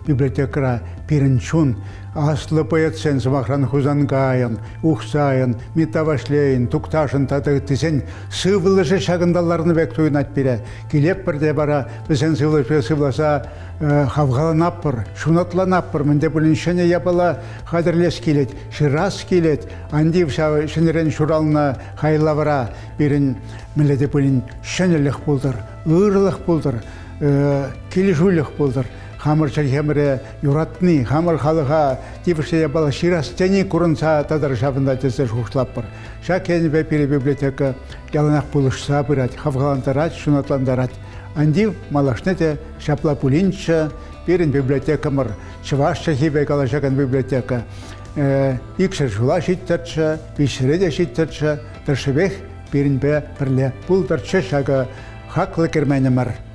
библиотекӑра пирӗн чун аслӑ поэтсен, сӑмахран, Хусанкайӑн, Ухсайӑн, Митта Ваҫлейӗн, Тукташӑн тата ыттисен сывлӑшӗ ҫакӑнта ларнӑ пек туйӑнать пире. Килетпӗр те вара вӗсен сывлӑшӗпе сывласа хавхаланатпӑр, ҫунатланатпӑр, мӗн те пулин ҫӗнӗ япала хатӗрлес килет, ҫырас килет. Ан тив ҫав ҫӗнӗрен ҫуралнӑ хайлавра пирӗн мӗнле те пулин ҫӗнӗлӗх пултӑр, ырӑлӑх пултӑр, килӗшӳлӗх пултӑр. Хамӑр чӗлхемӗре юратни, хамӑр халӑха тивӗҫлӗ япала ҫырас тени курӑнса тӑтӑр ҫавӑнта тесе шухӑшлатпӑр. Ҫак енӗпе пире библиотека яланах пулӑшса пырать, хавхалантарать, ҫунатлантарать. Ан тив, малашне те ҫапла пулинччӗ, пирӗн библиотекӑмӑр чӑваш чӗлхипе калаҫакан библиотека. Икшер ҫула ҫиттӗрччӗ, виҫҫӗре те ҫиттӗрччӗ, тӑршшӗпех пирӗнпе пӗрле пултӑрччӗ ҫакӑ хаклӑ керменӗмӗр.